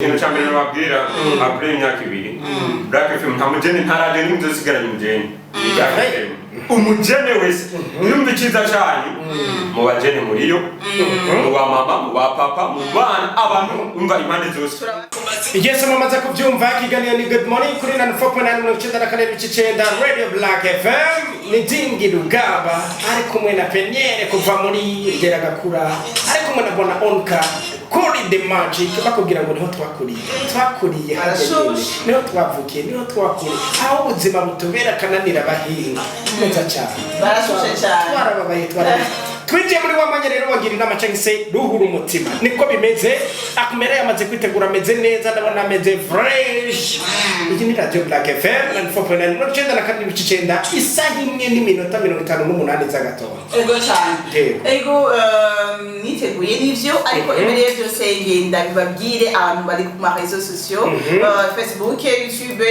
Ikintu cya mbere nababwira, après imyaka 2 Black FM, nta mujene, nta radiyo nimwe uzosigaranye umujene. Ni Black FM. Umujene wese yumva icyiza cyanyu, mu bajene, muriyo, mu ba mama, mu ba papa, mu bana, abantu umva impande zose. Igihe mumaze kubyumva, ikiganiro ni Good Morning kuri 94.9, 94.9, Radio Black FM. Ni Dingi Rugaba ari kumwe na Peniere kuva muri Geragakura, ari kumwe na Bona Onka kuri The Magic. Bakubwira ngo niho twakuriye, twakuriye hajya nyine, Arashushe. niho twavukiye, niho twakuriye, aho ubuzima butubera akananira abahinga neza cyane. Barashushe cyane. Twarababaye, twarababaye. Twinjiye muri wa mwanya rero wagira inama cyangwa se ruhura umutima. Niko bimeze. Akumera yamaze kwitegura, ameze neza, ndabona ameze fresh. Iyi ni Radio Black FM 94.9, 94.9, isaha 1:58 z'agatondo. Ego cyane. Yego. Ego, niteguye n'ivyo, ariko imbere ya byose ngenda bibabwire abantu bari ku ma réseaux sociaux, Facebook, YouTube,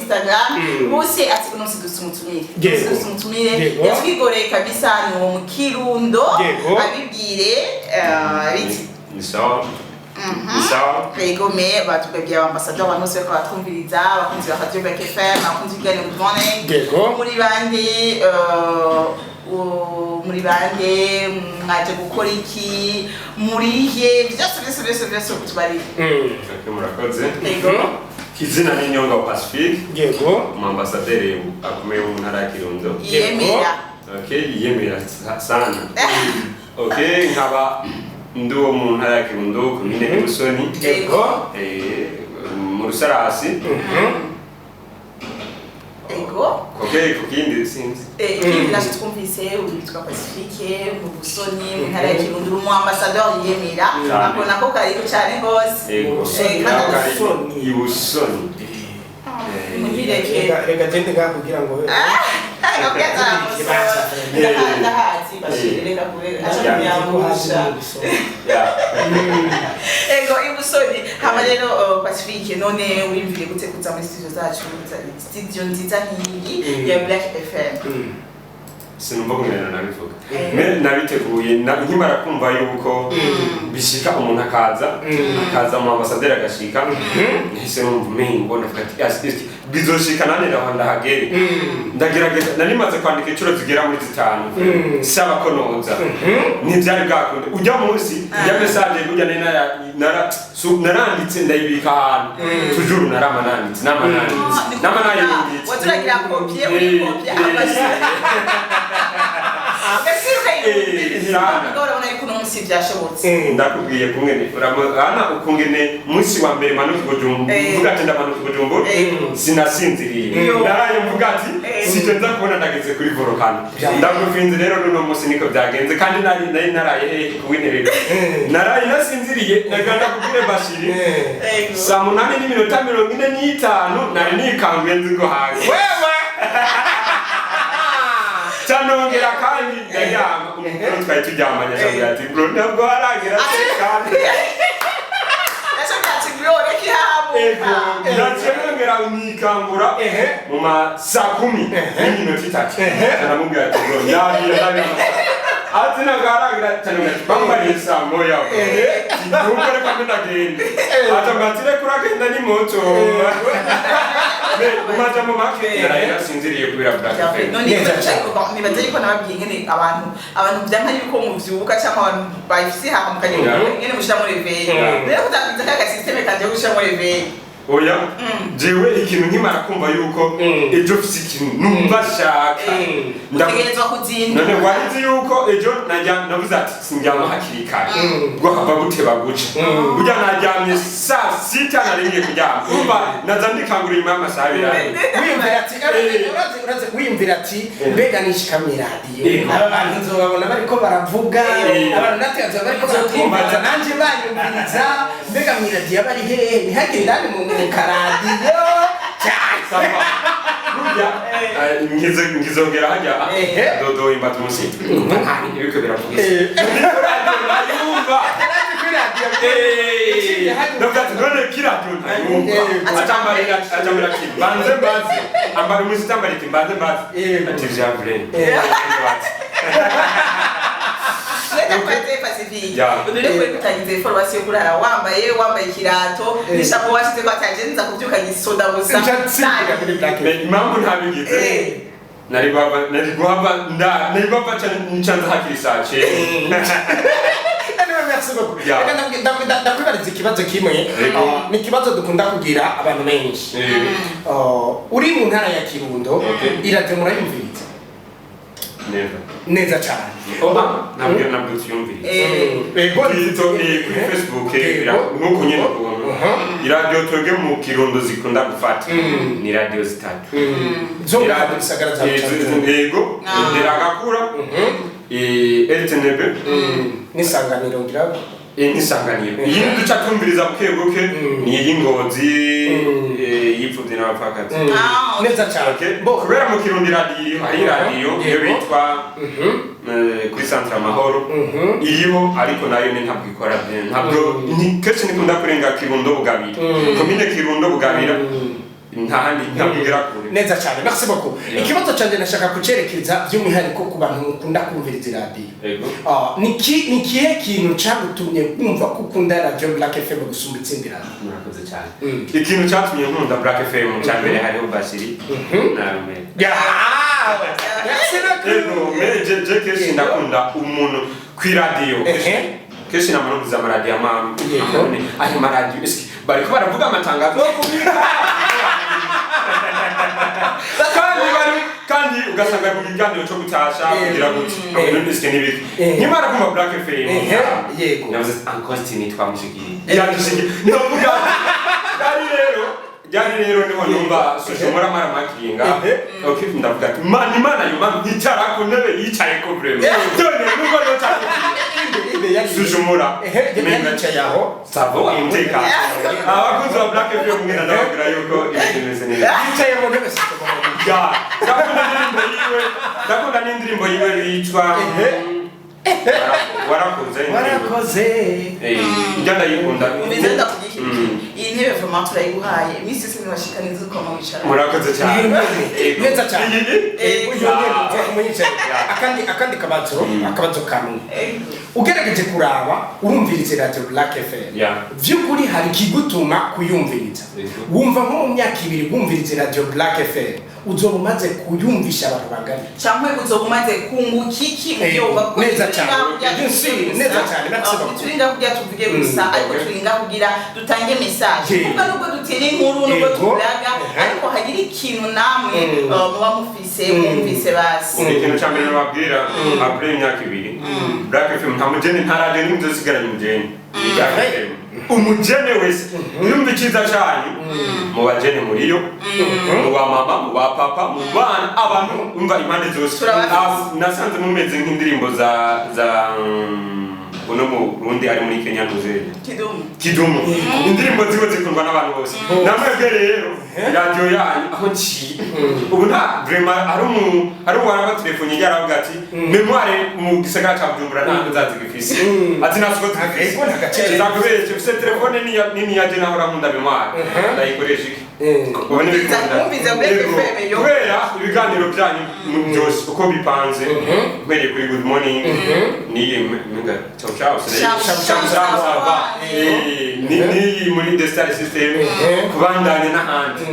Instagram, bose ati uno musi dufise umutumire. Dufise umutumire yatwigoreye kabisa, ni uwo mu Kirundo. Abibwire, biti. Ni sawa, ni sawa. Ego, me batubwiye abambasaderi, abantu bose bariko baratwumviriza, abakunzi ba Radio Black FM, abakunzi b'ikiganiro Good Morning. Muri bande, muri bande, mwaje gukora iki, murihe, byose byose byose byose tubarire. Okay, murakoze. Ego. Izina ni Nyonga wa Pacifique, umuambasaderi akomeye mu ntara ya Kirundo. Yemera. Okay, yiyemera sana. Okay, nkaba ndi uwo mu ntara ya Kirundo, komine Busoni, mu Rusarasi. Ego. Okay, ku kindi sinzi. Ikindi naco twumvise, witwa Pacifique, mu Busoni, mu ntara ya Kirundo, uri umu ambassadeur yiyemera. Cyane. Ako nako kariko cyane rwose. Ego. Kandi Naho kari Busoni. i Busoni. Muhireke. Reka gende ngaha kugira ngo Ndahazi Bashir, reka kure aca kunyambusha. Ego, ibusoni. Hama rero, Pacifique, none wiyumvire gute kuza muri studio zacu, studio nziza nk'iyi ya Black FM? Sinumva kumenya nabivuga. Me nabiteguye nkimara kumva yuko bishika umuntu akaza mu ambasaderi agashika, nahise numva umengo ndavuga ati: "Yes, yes, bizoshika nane ndaho ndahagere." Ndagerageza, nari maze kwandika inshuro zigera muri zitanu saba ko noza, ntibyari bwakunde. Ujya munsi ujya message ujya nari naranditse, ndayibika ahantu toujours, narama nanditse, nama nanditse, nama nayibitse. Waturagira copier uri copier agasiruka. Sana. Urabona yuko uno munsi byashobotse. Ndakubwiye kumwe urabona ukungene munsi wa mbere manuka i Bujumbura, mvuga ati ndamanuka i Bujumbura, sinasinziriye. Naraye mvuga ati sicyo nza kubona ndageze kuri volcano. Ndagufinze rero n'uno munsi niko byagenze, kandi nari naraye hehe kuwinterera, naraye nasinziriye. Naganda kubwire Bashiri, saa 8:45 nari nikanguye, nzi ngo hanze wewe canongera kandi ndaryama. Umukuru twari turyamanye acambwira ati: "Bro, ntabwo haragera kandi." Yashobora ati: "Bro, reka Ego. ihamuka." Naciye nongera nikangura mu ma saa 10:03. Ndamubwira ati: "Bro, yabiye ndabiye." Ati: "Ntabwo haragera." Canongera ati: "Bambariye saa 1." Nuko reka mbe ndagenda. Acambwira ati: "Reka uragenda ni moto." Mu majambo make, naraye nasinziriye kubera Black FM. None Neza cyane. Nibaza yuko nababwiye ingene abantu byanka yuko muvyuka, cyangwa abantu bafise hama mukagira ingene mushiramo réveil. Rero kutakwiza ka système kanje yo gushiramo réveil. Oya, jewe ikintu nkimara kumva yuko ejo mfise ikintu numva shaka, Utegerezwa kuzinduka. None warizi yuko ejo najya navuze ati sindyama hakiri kare, bwo hava guteba guca. Burya naryamye saa 6, nari ngiye kuryama, urumva naza ndikangura inyuma y'amasaha 2. Wiyumvira ati urazi wiyumvira ati mbega nishika mw'iradiyo, aba bantu nzobabona bariko baravuga, abantu natwe bazoba bariko baratwumviriza, nanje banyumviriza, mbega mw'iradiyo bari hehe, ntihagire indani mu karadiyo cyane. Sawa. Burya ngizongera hajya dodo imbata umusi kumva nta bintu biriko biravuga, yumva. Arazi kuri radiyo. Ndavuga ati none kiradiyo ntayumva. Acambarira ati: "Mbanze mbaze." Ambara umusi, tambara ati: "Mbanze mbaze." Ati: "Vya vrai." Reka kwete Pacifique. Pacifique. Yeah. None kuri kutangiza information yo kurara wambaye ikirato n'ishapo washize ko ataje nza kubyuka gisoda gusa. Nca nsimbira kuri Black FM. Mais impamvu ntabigize, nari guhava nda nari guhava ncanza hakiri saa 9. Anyway, merci beaucoup. Yeah. Reka ndakwibariza ikibazo kimwe. Yego. Ah, ni ikibazo dukunda kugira abantu benshi. Ah, uri mu ntara ya Kirundo, iradiyo murayumviriza? Never. Neza cyane. Oba ntabwo tuyumviriza. Yego. Kuri Facebook, nk'uko nyine ukuntu iradiyo twebwe mu Kirundo zikunda gufata ni radiyo zitatu. Zo ngaha mu gisagara cya Bujumbura. Yego. Ah. Nderagakura, RTNB, N'isanganiro ngira. N'isanganiro. Iyi duca tumviriza buke buke ni iy'Ingozi, y'ipfuvyi n'abapfakazi. Ah, Neza cyane. Okay. Bo Kubera mu Kirundi radiyo hari radiyo iyo bitwa kuri Centre Amahoro iriho, ariko nayo ni ntabwo ikora bien, ntabwo ni kenshi nikunda kurenga Kirundo Bugabira, komine Kirundo Bugabira, nta handi ntabwo igera kure. Neza cyane, merci beaucoup. Yeah. Ikibazo cyanjye nashaka kucerekeza by'umwihariko ku bantu mukunda kumviriza iradiyo. Yego. Ah, ni kihe kintu cyagutumye wumva ko ukunda radio Black FM gusumba izindi radiyo? Murakoze cyane. Ikintu cyatumye nkunda Black FM cya mbere, hariho Basiri na Romeo. Merci beaucoup. Yego, mais je kenshi ndakunda umuntu kw'iradiyo. Kenshi namanumviza amaradiyo amamwe. Ayo maradiyo eske bariko baravuga amatangazo yo kubika, kandi bari kandi ugasanga mu kiganiro cyo gutasha kugira gutya, none eske nibiki? Nkimara kumva Black FM, navuze Uncle Tini twamushikiye, yadushikiye. Ndavuga ryari rero niho numva social mora mara makiringa. Okay, ndavuga ati Imana, Imana yuma nkicara ku ntebe yicaye ko vraiment none nubwo no cyane Inde yari sujumura. Yaricaye aho. Ça va, umutekano. Abakunzi ba Black FM mwena ndababwira yuko ibintu bimeze neza. Yicaye mu ntebe sitoma. Ya, ndakunda indirimbo yiwe, ndakunda n'indirimbo yiwe yitwa Warakoze. Indirimbo. Warakoze. Njya ndayikunda. Umeze ndakugikira iyi ntebe, vraiment turayiguhaye iminsi yose niwashika neza ukoma wicara. Murakoze cyane. Yego. Neza cyane. Iyi Uyu nyene kumwicaye. Akandi kabazo, akabazo kamwe. Ugerageje kuraba, urumviriza radio Black FM, vy'ukuri hari ikigutuma kuyumviriza. Yego. Wumva nko mu myaka 2 wumviriza radio Black FM, uzoba umaze kuyumvisha abantu bangana? Cyangwa uzoba umaze kunguka iki mu byo wumva? Kuko Neza ntituri cyane. ngaho kugira Bien tuvuge sûr, gusa. neza cyane, merci Ah, beaucoup. ntituri ngaho kugira tuvuge gusa, ariko turi ngaho kugira dutange message, kuko nubwo dutera inkuru, nubwo tuburaga, ariko hagira ikintu namwe muba mufise mwumvise basi. Ikintu cya mbere nababwira, après imyaka 2 Black FM, nta mugeni, nta radiyo nimwe uzosigaranye umugeni. Ni Black FM. Umugene wese yumva icyiza cyanyu mu bajene, muri yo, mu ba mama, mu ba papa, mu bana, abantu umva impande zose. Turabafise. Ah, nasanze mumeze nk'indirimbo za uno mu Burundi ari muri Kenya, ntuzenya? Kidumu. Kidumu. Indirimbo ziwe zikundwa n'abantu bose. Namwebwe rero radiyo yanyu aho nciye ubu nta vraiment hari uwaraba telefone yaravuga ati mémoire mu gisagara ca Bujumbura ntabwo nzazigifise, ati nta soko zigifise. Ego, nta gaciro. Nzakubeshe ufise telefone nini yaje nahora nkunda mémoire, ndayikoresha iki? Ubu ntibikunda. Wumviza Black Yego. FM yo. Kubera ibiganiro byanyu byose uko bipanze, mpereye kuri Good Morning niyi menga ciao ciao. Ciao, ciao ciao, ciao, ciao. va. Niyi muri The Star System, kubandanya n'ahandi,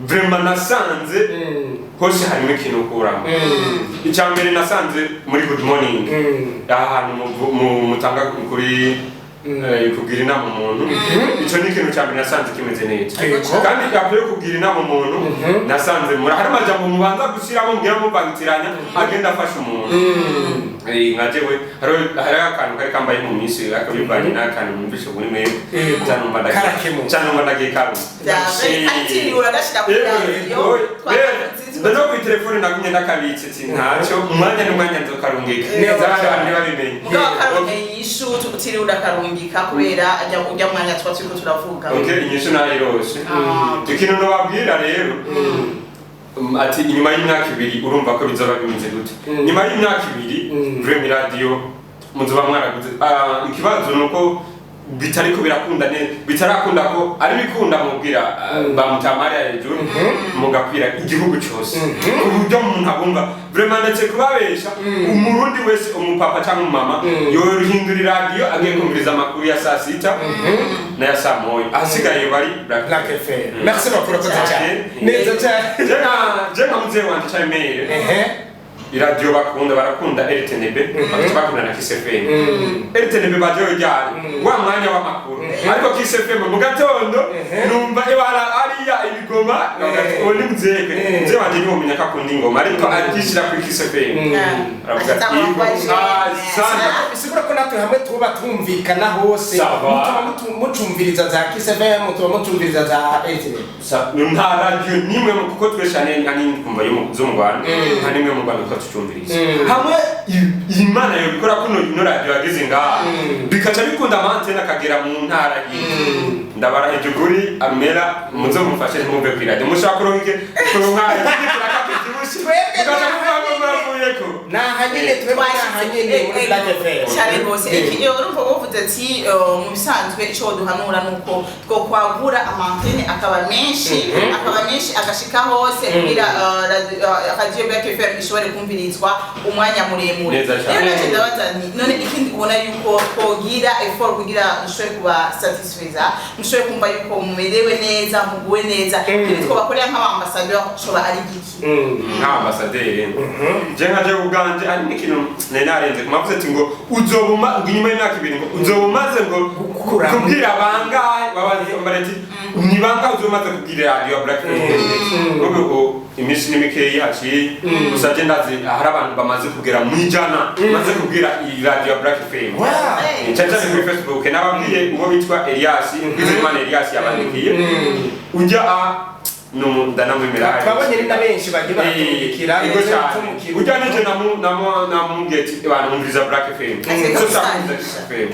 vraiment nasanze hose harimo ikintu ukuramo. Icya mbere nasanze muri Good Morning, aha hantu mutanga kuri kugira inama umuntu, ico ni ikintu cya mbere nasanze kimeze neza. Kandi après kugira inama umuntu, nasanze muri hari amajambo mubanza gushyiramo mbwira mubangitiranya agenda afasha umuntu. Nka jewe hariho akantu kari kambaye mu minsi akabivanye n'akantu numvise muri mwebwe. Canumva ndagiye Karakemutse. Canumva ndagiye karuma. Kandi uragashira kuri radiyo. Ndaza kuri telefone nagumye ndakabitse ati ntacyo, umwanya n'umwanya nzokarungika Neza abandi cyane. ntibabimenye. Mugabo akaronka inyishu utiriwe urakarungika kubera ajya ujya mwanya tuba turiko turavuga. Okay, inyishu nayirose. Ah. Ikintu nobabwira rero, ati inyuma y'imyaka 2 urumva ko bizoba bimeze gute? Nyuma y'imyaka 2, vraiment radio muzoba mwaraguze. Ah, ikibazo ni uko Bitariko birakunda neza, bitarakunda ko ari bikunda mubwira bamutamari hejuru mugakwira igihugu cyose, ku buryo umuntu abumva vraiment. Ndetse kubabesha, umurundi wese, umupapa cyangwa umumama, yohindura iradiyo agiye kumviriza amakuru ya saa 6 n'aya saa 1, ahasigaye bari Black Black FM. Merci beaucoup, urakoze cyane. Neza cyane. Je nka muzehe wanje cyane mere, iradiyo bakunda, barakunda RTNB, bagaca bakunda na Kiss FM. RTNB bajeyo ryari wa mwanya w'amakuru, ariko Kiss FM mu gatondo numva ibara ariya ibigoma. Uwo ni muzehe, muzehe wanje niwo menya ko akunda ingoma, ariko aryishyira kuri Kiss FM, aravuga ati "Ah, sana." Bisigura ko natwe hamwe tuba tumvikana hose, Ça va. mutuba mucumviriza za Kiss FM, mutuba mucumviriza za RTN. Nta radiyo nimwe kuko twese cyane nta n'indi kumva zo mu Rwanda, nta n'imwe mu Rwanda tuba tucumviriza. Hamwe Imana yobikora kuno ino radiyo yageze ngaha, bikaca bikunda ama antennes akagera mu ntara hirya, ndabara ijuguri amera muze mumfashe, ntimumve ku iradiyo mushaka kuronka kuronka ikindi kiraka kivyibushe, Twebwe mukaca muvuga ngo muravuyeko. Ni aha nyine, twebwe ni aha nyine muri Black FM. Cyane rwose. Iki urumva wovuze ati mu bisanzwe icyo duhanura ni uko twokwagura ama antennes akaba menshi, akaba menshi agashika hose, kugira radio Black FM ishobore kumvirizwa umwanya muremure. Neza cyane. Rero nacyo ndabaza nti none ikindi ubona yuko twogira effort kugira dushobore kuba satisfiza, mushobore kumva yuko mumerewe neza, muguwe neza, ikindi twobakorera nk'aba ambassadeur coba ari giki? Nk'ambasaderi, je nka je ubwanje ari n'ikintu nari narenze ku mavuze ati ngo uzobuma ngo inyuma y'imyaka 2 ngo uzoba umaze ngo Gukura. kubwira bangahe, babaza ati ni bangahe uzoba umaze kubwira radiyo ya Black FM. Ubwo iminsi ni mikeyi haciye gusa, je ndazi hari abantu bamaze kugera mu 100 bamaze kubwira iyi radiyo ya Black FM. Cyane cyane kuri Facebook nababwiye uwo bitwa Elias Kwizeyimana. Elias yabandikiye ujya a ndanamwemera. Twabonye ni na benshi bagiye baratungikira. Ego cyane, ujya nije namubwiye ati abantu mumviriza Black FM. Ese So kamusangisha. kumviriza Kiss FM.